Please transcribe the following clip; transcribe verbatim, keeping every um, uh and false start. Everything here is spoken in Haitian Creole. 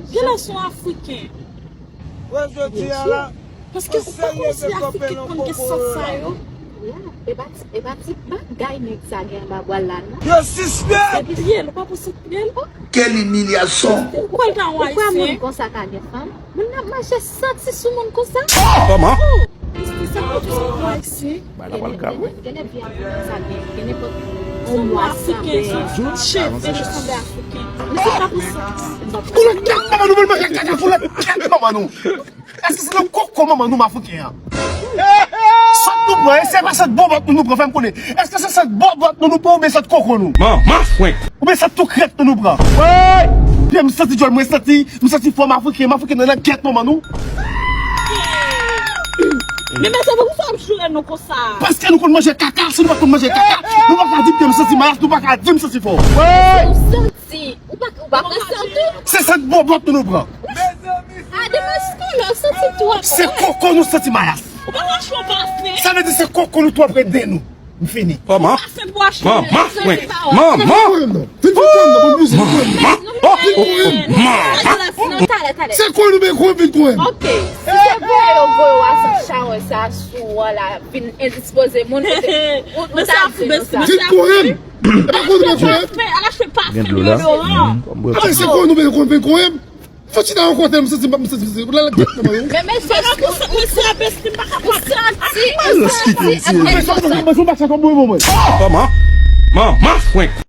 Genlè se yon Afriken. Paske ou pa konn si Afriken konn gen sant sa yo. Ya, e pa ti, e pa ti bagay nèg sa gen anba bra l la, non. Yo sispèk! Se pye l, ou pa pou se pye l. Quelle humiliation! Ou kwè l ta yon Ayisyen? Ou kwè moun konsa ka gen fanm? Moun nan mache santi sou moun konsa? Kòman? Oh! Misye sa pa tou se yon Ayisyen. Bay la pral grav, wi. Gen de vi ap sa gen, gen nenpòt yon mwa sanble. Cheve nou sanble Afriken. Misye pa pou sa. Koulè tèt manman nou, manje kaka koulè tèt manman nou. Èske se nan koko manman nou m Afriken an? Sant nou pran, èske se pa sant bòbòt nou nou pran, fè m konnen. Èske se sant bòbòt nou nou pran oubyen sant koko nou? Manman frenk. Oubyen sant tou krèt nou nou pran? Woy! Pye m santi djòl, mwen santi, m santi fò m Afriken, m Afriken nan langèt manman nou. Men mezanmi, poukisa w ap joure nou konsa? Paske nou konn manje kaka, si nou pa t konn manje kaka, nou pa ka di m santi malas, nou pa ka di m santi fò. Woy! Ou santi, ou pa, ou pa pran sant tou? Se sant bòbòt nou nou pran. A, demen skolo, santi twòp. Se koko nou santi malas. Ou pa ka chwe pase. Sa vle di se koko nou twòp ret de nou. M fini. Manman. Pase bwa chwe. Manman. Manman. Vin kouri m non. Vin, vin kouri m non. Vin kouri m. Manman. Oh, oh, oh, manman. Talè, talè. Se kouri m, vin kouri m, vin kouri m. Ok. Si se voye yo voye w a sou chawony sa sou w la, vin endispoze moun, ou, ou ta di nou sa. Vin kouri m. E pa kouri m, vin kouri m. Gen dlo la. Amen, se kouri m, vin kouri m, vin kouri m. Fò ti nan yon kote, m santi, m santi, m santi, la, la, la, la. Men, men, se la pou sa, men se la besti, m pa ka pase. Ou santi, ou santi, men sa, men sa, men sa, men sa, men sa, men sa, men sa. Manman, manman frenk.